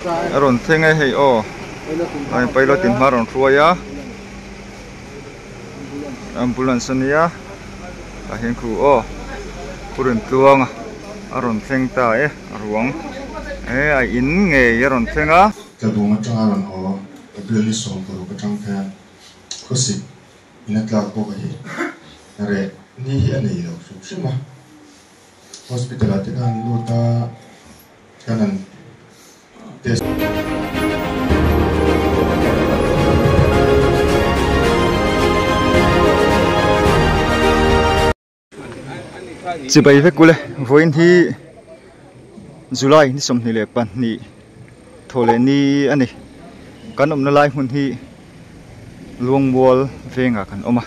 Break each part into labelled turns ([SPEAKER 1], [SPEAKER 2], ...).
[SPEAKER 1] A rawn thleng e hei aw a pilot in hma a rawn hruai a ambulance a nia tah hian khu aw pu Rintluanga a rawn thleng ta e a ruang e a in ngei a rawn thleng a.
[SPEAKER 2] Tlabung atanga rawn haw April ni 16 atang khian khawsik in a tlak bawk a hi reh ni hi a nei lo hrim hrim a hospital ah te khan lut a. Kan han test.
[SPEAKER 1] Chibai vek ule, vawiin hi July ni 22 thaw leh ni a ni. Kan awmna lai hmun hi Luangmual vengah kan awm a.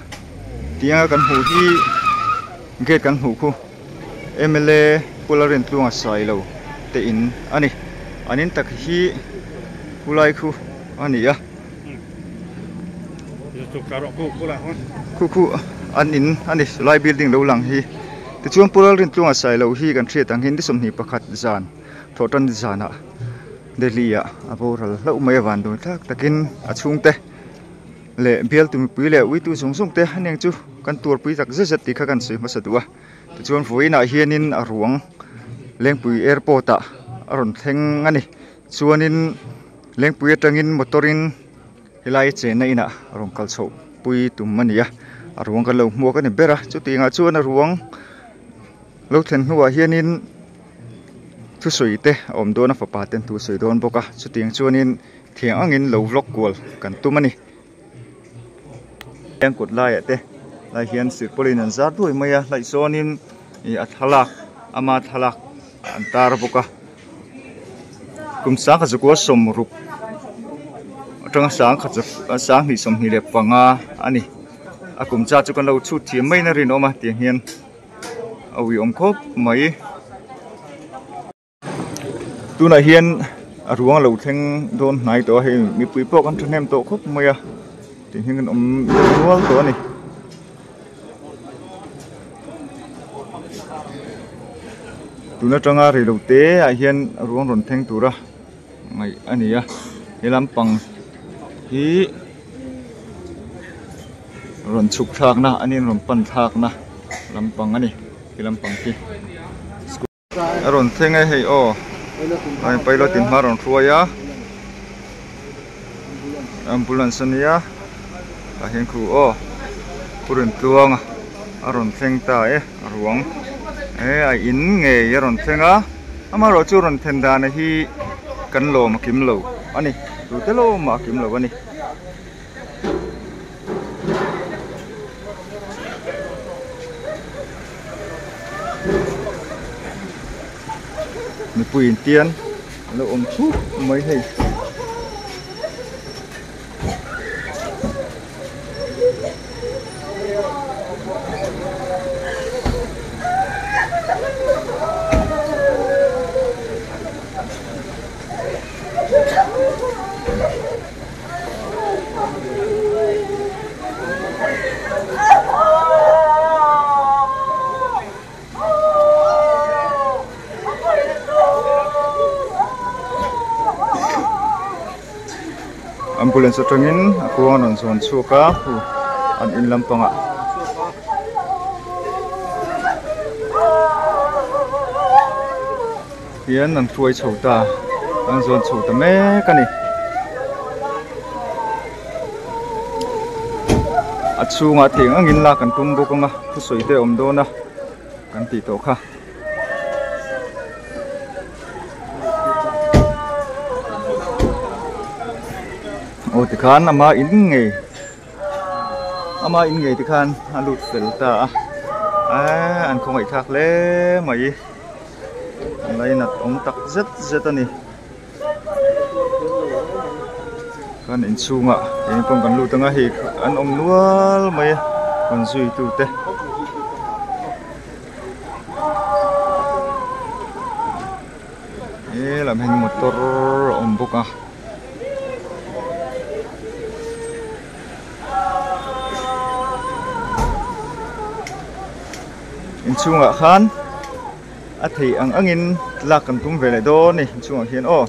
[SPEAKER 1] Tianga kan hmuh hi gate kan hmuh khu. Mla Pu Lalrintluanga Sailo te in a ni. An in tak hi Pu Laikhu a ni a. Khu khu an in a ni lai building lo lang hi. Tichuan Pu Lalrintluanga Sailo hi kan hriat ang hian ni 21 zan thawhtan zanah Delhi ah a boral hlauh mai a van dun thlak takin a chhungte leh bialtu mipui leh uitu zawng zawng te aniang chu kan tuarpui tak zet zet tih kha kan sawi hmasa duh a. Tichuan vawiinah hianin a ruang Lengpui airport ah a rawn thleng a ni. Chuanin Lengpui atangin motor in helai chenna inah a rawn kal chhoh pui tum a ni a, a ruang kan lo hmuak a ni ber a. Chutiangah chuan a ruang lo thlen hnuah hianin thusawi te a awm dawn a, fapa ten thu sawi dawn bawk a. Chutiang chuanin thiang angin lo vlog kual kan tum a ni. Heng kut laiah te lai hian silpawlin an zar duai mai a hlaih sawnin ih a thlalak ama thlalak an tar bawk a kum sangkhat zakua sawmruk atanga sangkhat sanghnih 25 a ni a kum cha chu kan lo chhut thiam maiin a rinawm a tiang hian a uiawm khawp mai. Tunah hian a ruang lo thleng dawn hnai tawh a hei mipui pawh kan thahnem tawh khawp mai a tih hian kan awm nual tawh a ni. Tun atanga rei lo te ah hian a ruang rawn thleng tura ngaih a ni a he lampang hi rawn chhuk thlakna a nia rawn pan thlakna lampang a ni he lampang hi. A rawn thleng e hei aw a pilot in hma a rawn hruai a ambulance a nia tah hian khu aw Pu Rintluanga a rawn thleng ta e a ruang e a in ngei a rawn thleng a amaherawh chu rawn thlen dan hi kan lawm a kim lo a ni tute lawmah a kim lo a ni. Mipui in tian a lo awm thup mai hei. Ambulance atangin a kuang a rawn zawn chhuak a hu an in lampangah. Hian an hruai chho ta an zawn chho ta mek a ni a chhungah theng angin lak an tum bawk ang a thusawi te a awm dawn a kan tih tawh kha. Aw tikhan ama in ngei ama in ngei tikhan a lut fel ta a eee an khawngaih thlak hle mai. Lainat awm tak zet zet a ni. Kan inchhungah eng pawh kan lut anga hei an awm nual mai a rawn zui tu te. He lam hian motor a awm bawk a. Inchhungah khan a theih ang angin lak kan tum ve leh dawn a ni inchhungah hian aw.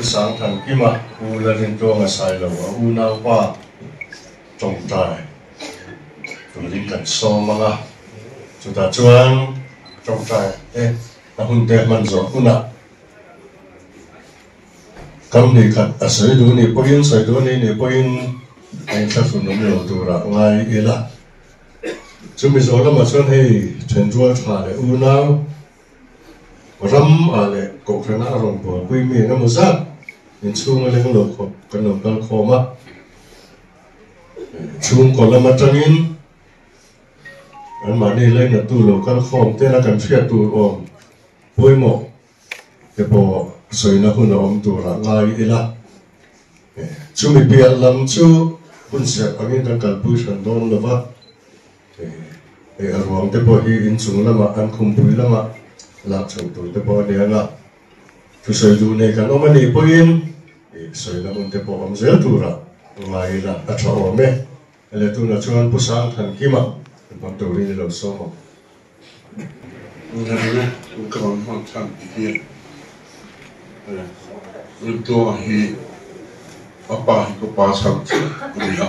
[SPEAKER 2] Pu Sangthankima, Pu Lalrintluanga Sailo a unaupa tawngtai turin kan sawm ang a, chutah chuan tawngtai te a hun te hman zawh hunah kam hnih khat a sawi duh nih pawhin sawi duh anih nih pawhin a inthlahrun awm lo turah ngai ila. Chumi zawh lamah chuan hei thenrual tha leh unau Ram ah leh kohhrana a rawn buaipui mi eng emaw zat inchhung a leng lo khawp kan lo kal khawm a, chhungkaw lam atangin anmahni lainattu lo kal khawm tena kan hriat tur awm pawimawh te pawh sawina hun a awm turah ngai ila. Chumi piah lam chu hun serh angin kan kalpui hran dawn lova. Hei a ruang te pawh hi inchung lamah an khumpui lamah lak chhoh tur te pawh a ni ang a, thusawi duh nei kan awm a nih pawhin sawina hun te pawh awm zel turah ngai ila a tha awm e. Leh tunah chuan Pu Sangthankima hmang turin i lo sawm ang.
[SPEAKER 3] Ngarna ka rawn hman chhan tih hi Rintuanga hi a pa hi ka pa chhan chiah a ni a,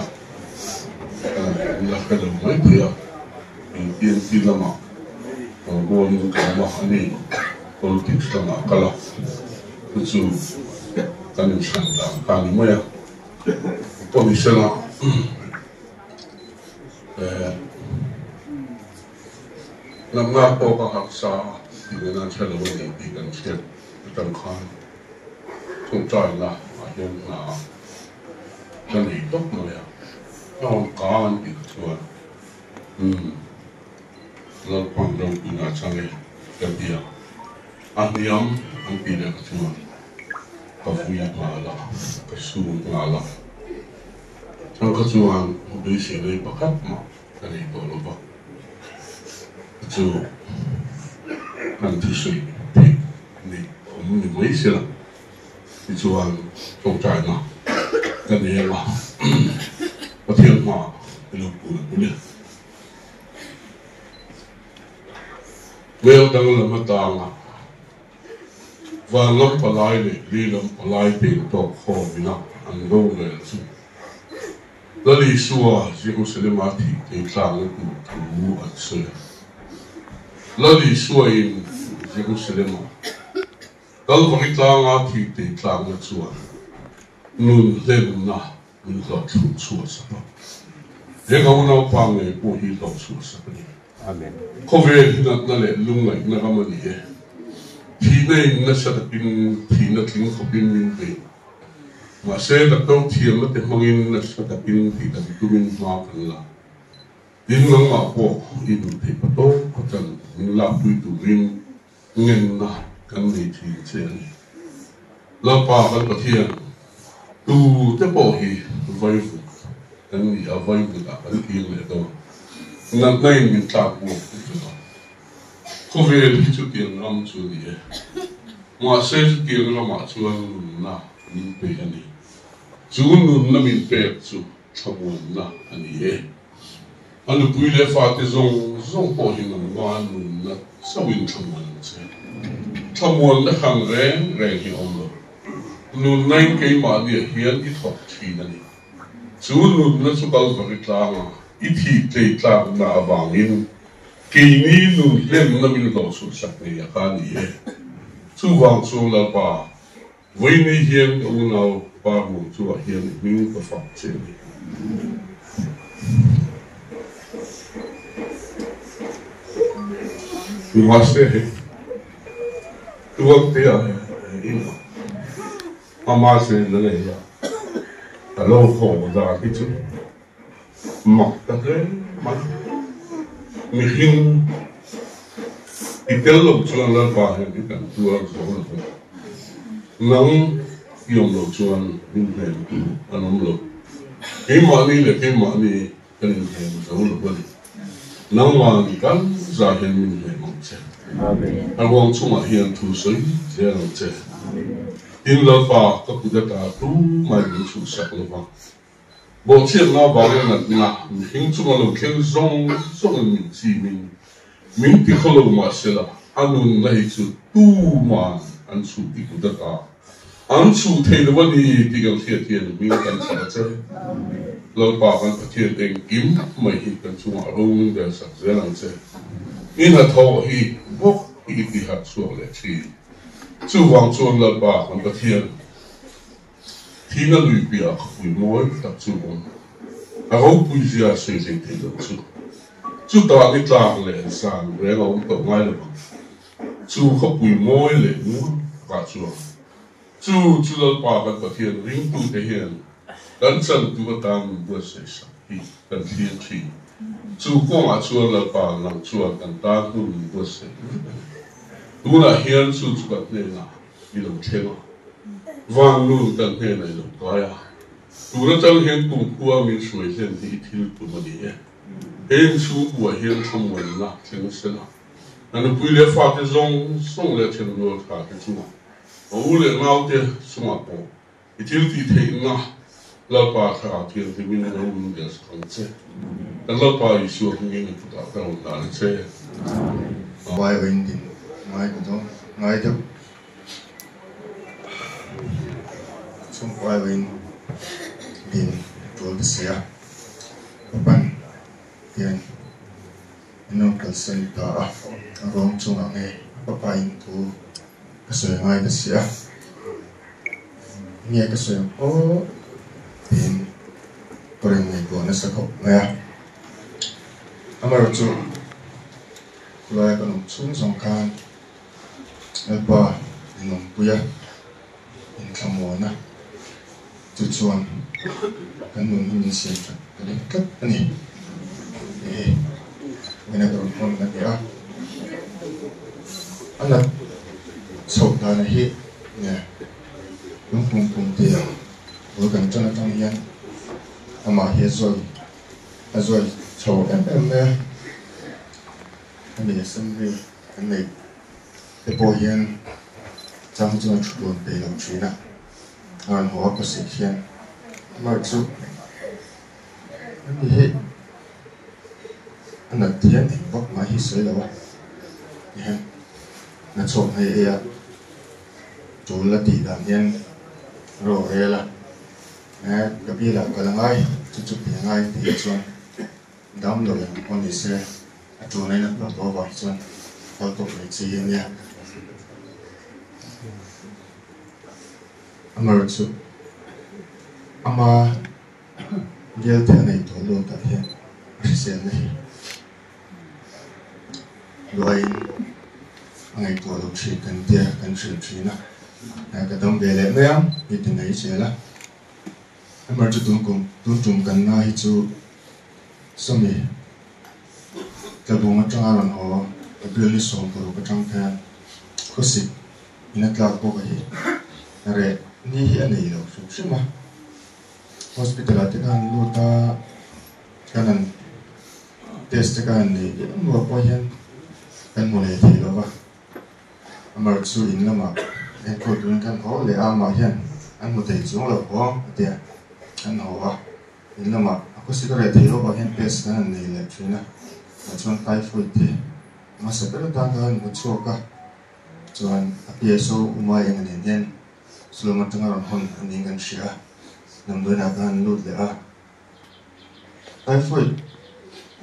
[SPEAKER 3] la hre lo mai thei a, PNP lamah bawlin ka awm a, a ni politics lamah a kal a, chu chu kan inhran dan ta ni mai a, pawh ni sela. Natna pawh ka harsa a tih nena hre lo a ni tih kan hriat atang khan tawngtaina ah hian hna ka nei tawp mai a, a rawn kang an tih chuan umm Lalpan ropuina a chang e ka ti a, a hniam an tih leh kha chuan ka vui nghal a, ka sum nghal a. Chang kha chuan beisei nei pakhat mah ka nei tawh lo va, chu kan thusawi theih neih awm ni mai se la, tichuan tawngtaina ka nei ang a, Pathian hmaah i lo kun ang ule. Hmel danglam atanga Van lam palai leh li lam palai te intawk khawmina an rorel chu Lal Isua Jerusalema thih thei tlangna tur thu an sawi a. Lal Isuain Jerusalema Kalvari tlanga thih thei tlangna chuan nun hlenna min hlawhchhuah chhuah sak a. He ka unaupa ngei pawh hi hlawhchhuah sak a ni.
[SPEAKER 4] Amen.
[SPEAKER 3] Khawvel hi natna leh lungngaihna ram a ni e. Thihna in nasa takin thihna tling khawpin min bei. Mahse, doctor thiamna te hmangin nasa takin tih dan tumin hma kan la. Tin, nangmah pawh i duh theih pa tawk a chan min lakpui turin ngenna kan nei thin che a ni. Lalpa kan Pathian, tu te pawh hi vaivut kan ni a, vaivut ah kan kir leh dawn. Natna in min tlak buak ti tlat a. Khawvel hi chutiang ram chu a ni e. Mahse chutiang ramah chuan nunna min pe a ni. Chu nunna min pek chu thlamuanna a ni e. A nupui leh fate zawng zawng pawh hi nangma nunna chauhin thlamuan ang che. Thlamuanna hran reng reng hi a awm lo. Nunnain keimahniah hian i thawk thin a ni. Chu nunna chu Kalvari tlanga i thih tlei tlakna avangin keini nun hlemna min hlawhchhuahsak ngei a kha a ni e. Chuvang chuan Lalpa, Vawiini hian ka unau pa ruang chungah hian i hming ka fak che a ni. Mahse hei tuak te ah in ama se na nei a, ka lo haw dan hi chu mak ta hle mai. Mihring i tel lo chuan Lalpa hian i kan tuar zo lo va, nang i awm lo chuan min hnem tu an awm lo. Keimahni leh keimahni kan inhnem zo lo a ni. Nangmahni kan zah hian min hnem ang che. A ruang chungah hian thu sawi zel ang che. Tin, Lalpa ka kut ata tumah min chhuhsak lo va. Bawhchhiatna avanga natna mihring chunga lo thleng zawng zawngin min chimin min ti khaw lo mahsela a nunna hi chu tuman an chhuh ti kut ata. An chhuh thei lo a ni tih kan hriat hian hming kan chhah a che. Lalpa kan Pathian engkim mai hi kan chungah ro min rel sak zel ang che. I hnathawh hi bawk hi i tiharh chhuak leh thin. Chuvang chuan Lalpa kan Pathian thihna lui piahah khawpui mawi tak chu awm a ropui zia sawi hlei thei lo chu. Chutah ni tlak leh zan reng a awm tawh ngai lo ang. Chu khawpui mawi leh nuam takah chuan chu chu Lalpa kan Pathian ringtute hian kan chantu atan min buatsaih sak hi kan thlir thin. Chu kawngah chuan Lalpa nang chuan kan tan hun min buatsaih vek a ni. Tunah hian chu chu kan hnenah i lo thleng a, Vangnun kan hnenah i lo kai a, tun atang hian kumkhua min hruai hlen hi i thil tum a ni e. He inchhungkuah hian thlamuanna thleng sela. A nupui leh fate zawng zawng leh thenrual tha te chungah, a u leh naute chungah pawh i thil tih theihna Lalpa thlarau thianghlimin ro min rel sak ang che. Kan Lalpa Isua hmingin i kutah ka rawn dah ang che.
[SPEAKER 2] Vai awin din ngai ta dawn ngai deuh chhungkuai awin din tul ta si a, ka pan hian. Min rawn kalsan ta a, a ruang chungah nge a papa in thu ka sawi ngai ta si a, nge ka sawi ang aw tiin ka rawn ngaihtuah nasa khawp mai a. Amaherawhchu khawlaia kan awm chhung zawng khan Lalpa min awmpui a, inthlamuan a, chu chuan kan nun hi min siam that ta leh tlat a ni. Hei hi vawiina ka rawn hawn a ni a, a nat chhoh dana hi nge lungpum pum tia bul kan tan atang hian amah hi a zawi a zawi chho em em mai a, hemi assembly kan neih te pawh hian chang chuan a thu dawn peih lo thin a, a rawn haw a khawsik hian amah chu hemi hi a nat hian eng vak mai hi sawi lo a tihian na chhuak mai ei a tul a tih dan hian ro a rel a eh ka bilah kal a ngai chu chu tih a ngai tih chuan dam lo eng pawh ni se. A tul ain a hmuh tawh avang chuan kal tawp mai chi hi a nia. Amaherawh chu ama bial te a nei tawh luat ah hian a hriselna hi luahin a ngaihtuah lo thin kan tia kan hrilh thin a, ka dam ve leh mai ang ti ti mai zel a. Amaherawh chu tun kum tun tum kan na hi chu sawmi. Tlabung atanga rawn haw April ni 16 atang khian khawsik in a tlak bawk a hi. Reh ni hi a nei lo hrim hrim a. Hospital ah te khan lut a, kan han test te khan han nei leh nuah pawh hian kan hmu leh thei lo va. Amar chu in lamah enkawl turin kan haw leh a, amah hian an hmu thei chuang lo haw a tia an haw a. In lamah a khawsik a reh theih loh vang hian test kan han nei leh thin a, tah chuan typhoid te hmasa ber atan khan an hmu chhuak a, chuan a PSO Umai eng nen hian Sulawm atanga rawn hawn a niin kan hria a, damdawiinah khan an lut leh a. Typhoid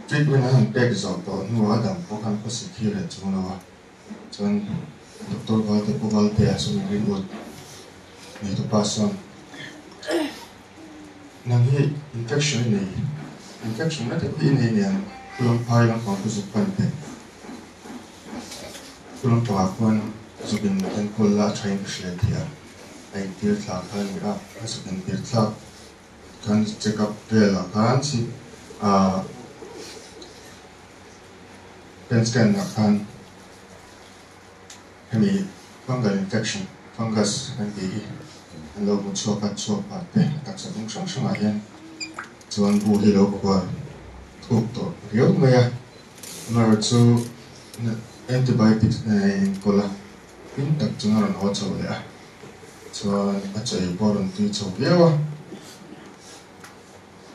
[SPEAKER 2] treatment an han pek zawh tawh hnuah a dam pawh khan khawsik hi reh chung lo a, chuan Doctor Valte Pu Valtea sawmin rinawt neitupa sawn Nang hi infection i nei, infection na deuh hi i nei nen Kulawmphai lampang chu zuk pan teh. Kulawmpangah khuan zuk in enkawl la a tha in ka hria tih a, a intir thla kha a ni a, a zuk intir thlak khan check up velah khan si ah pen scan ah khan Hemi fungal infection, fungus kan tih hi an lo hmu chhuak a, chhuak pah te a taksa bung hrang hrangah hian chuan bu hi lo khuar thuk tawh riau mai a. Amaherawhchu chu antibiotics nen a inkawl a, hlim tak chuan a rawn haw chho leh a, chuan a chaw ei pawh a rawn tui chho viau a.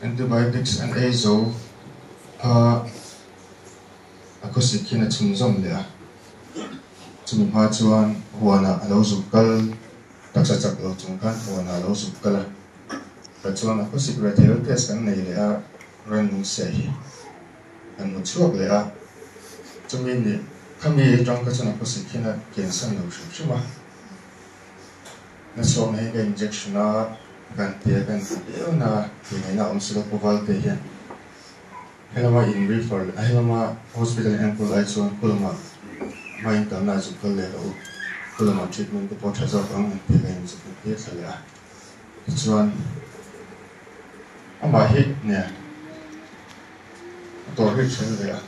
[SPEAKER 2] Antibiotics an ei zo kha. A khawsik hian a chhunzawm leh a, chumi hma chuan huanah a lo zuk kal Taksa chak lo chung khan phone-ah lo zuk kal a, ka chuan a khawsik ve thei lo test kan nei leh a, rannung seh hi kan hmu chhuak leh a, chumi ni khami atang ka chuan a khawsik hian a kiansan lo hrim hrim a, nasawmna hi ka injection a, kan tia kan ti viau na tih ngaihna a awm si lo Pu Valte hian helama in refer leh a helama hospital in enkawl ai chuan khu lamah hma in kalna a zuk kal leh loh u khu lamah treatment te pawh tha zawk ang an ti ka in zuk in tir thla leh a tichuan amah hi nia a tawr hi then ve a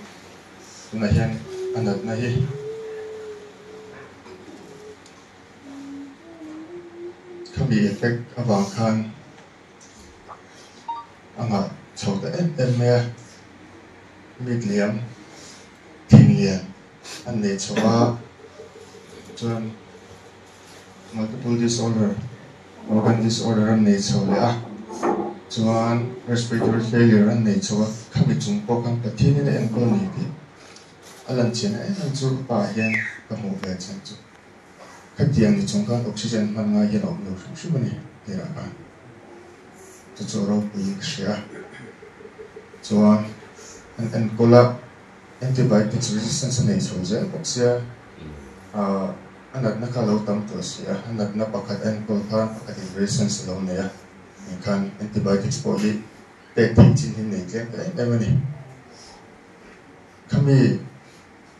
[SPEAKER 2] tunah hian a natna hi khami effect avang khan A nghah chho ta em em mai a, mit liam thin lian an nei chho a, chuan multiple disorder, organ disorder an nei chho leh a, chuan respiratory failure an nei chho a, khami chung pawh khan Pathianin a enkawl a ni tih a lan chian em em chu ka pa ah hian ka hmuh ve chiang chu. Khatiang ni chung khan oxygen hman ngai hian a awm lo hrim hrim a ni tirah khan chu chu ropuiin ka hria a. Chuan an enkawl a, antibiotics resistance a nei chho zel bawk sia, ah a natna kha a lo tam tawh si a, a natna pakhat a enkawl khan pakhatin resistance a lo nei a, engkhan antibiotics pawh hi pek theih chin hi nei tlem ta em em a ni. Khami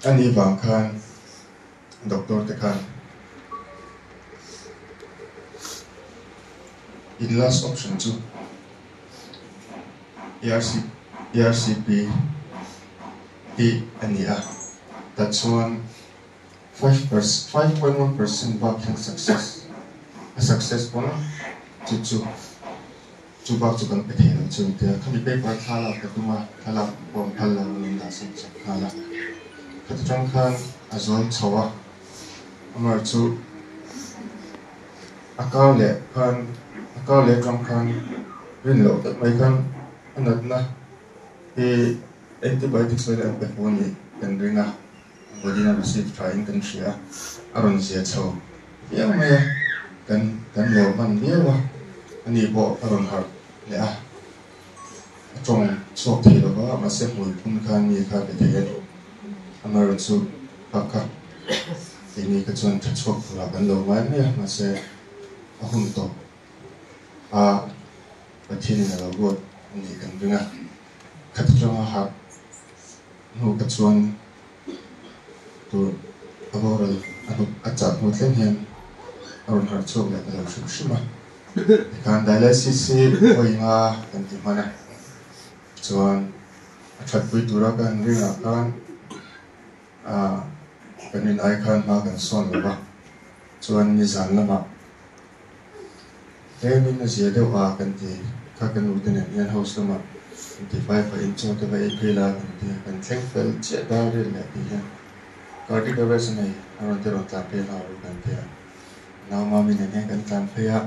[SPEAKER 2] a nih vang khan Doctor te khan in last option chu ERCP tih a ni a, tachuan 5.1% bak hian success a successful chu chu chu bak chu kan pe thei lo chu tia khami paper thla lak ka tum a, thla lak pawh an phal lo a min dah sak chak nghal a, khati tang khan a zawn chho a, amar chu a kar leh khan a kar leh atang khan rin loh tak mai khan a natna hi antibiotics vel an pe haw ni kan ring a. Vawiin a receive tha in kan hria a, a rawn zia chho viau mai a, kan kan lo hman viau a, ani pawh a rawn harh leh a, a tawng chhuak thei lo va, mahse hmui phun khan mi kha be thei a ni, amaherawhchu chu bak kha keini kha chuan tha chhuak turah kan lo ngai mai a, mahse a hun tawp a Pathianin a lo ruat a nih kan ring a, khat atanga harh Hnu ka chuan tur a boral a hnuk a chah hnu thleng hian a rawn harh chhuak leh ta lo hrim hrim a. Tikhan dialysis hi vawi nga kan ti hman a, chuan a thatpui tura ka han ringah khan ah kan in ai khan hma kan sawn lo va, chuan nizan lamah Tlemin a zia deuh a kan ti kha ka nu te nen hian house lamah kan ti fai pahin chaw te va ei phei la kan ti a, kan thleng fel chiah dar riat leh tih hian cardiac arrest a nei a rawn ti rawn tlan phei hlau ru kan ti a, nau mami nen hian kan tlan phei a,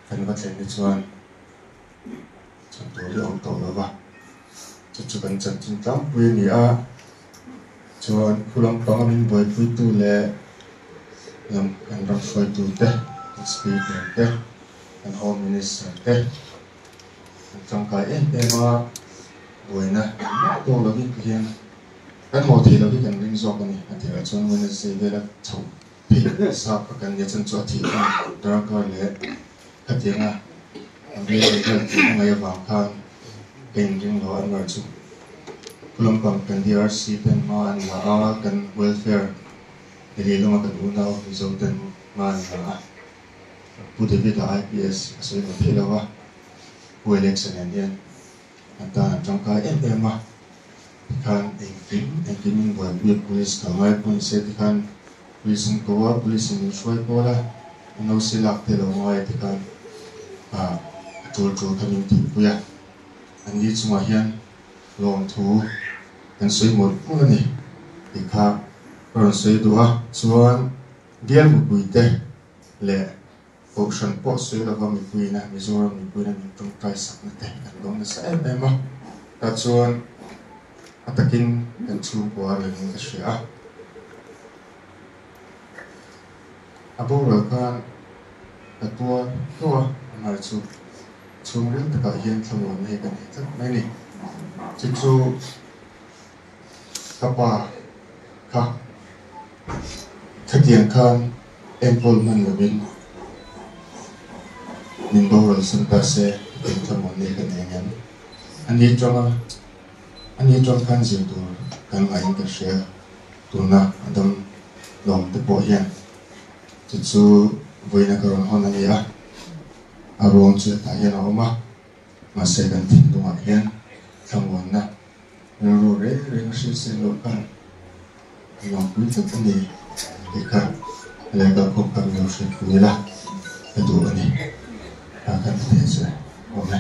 [SPEAKER 2] kan va thlen hi chuan chhan tur hi a awm tawh lo va, chu chu kan chanchin tlangpui a ni a. Chuan khu lampanga min buaipuitu leh lam kan ram hruaitute, kan Speaker te, kan Home Minister te an tangkai em em a, buaina engmah tawk lovin ti hian kan haw thei lo hi kan ring zawk a ni. A tirah chuan Wednesday vela chhoh theih sa kha kan nia chuan chu a thih khan darkar leh khatianga an railway vel tih a ngaih avang khan ka inring lo a Anwar chu. Khulam pang kan DRC ten hma an la a, kan welfare Delhi lama kan unau Mizo ten hma an la a. Pu David-a IPS a sawi ve thei lo a, Pu Alex-a nen hian an tan an tangkai em em a. Tikhan engkim engkim in buaipui a police kal ngai pawh ni se tikhan police an ko a, police in min hruai pawl a, NOC lak te lo ngai tikhan ah a tul tul kha min tihpui a. An ni chungah hian lawmthu kan sawi mawlh mawlh a ni tih kha ka rawn sawi duh a, chuan bial mipuite leh kohhran pawh sawi lova mipuiina Mizoram mipuiina min tawngtai sakna te kan lawm nasa em em a, tah chuan a takin kan chhungkua rengin ka hria a. A boral khan. Ka tuar tho a, amah chu chhungril takah hian thlamuanna hi ka nei tlat mai a ni. Chu chu ka pa kha khatiang khan enkawl hman lovin min boral san ta se eng thlamuanna hi ka nei ang em? Ani tanga ani tang khan zir tur kan ngaihin ka hria tuna a dam lawm te pawh hian. Chu chu vawiina ka rawn hawn a ni a, a ruang chu hetah hian a awm a, mahse kan thinlungah hian thlamuanna rilru reng reng a hriat sen loh khan a nuampui tlat a ni tih kha lehkha khawp kha min lo hriatpui ila ka duh a ni. Kha kan ti thei che awm e.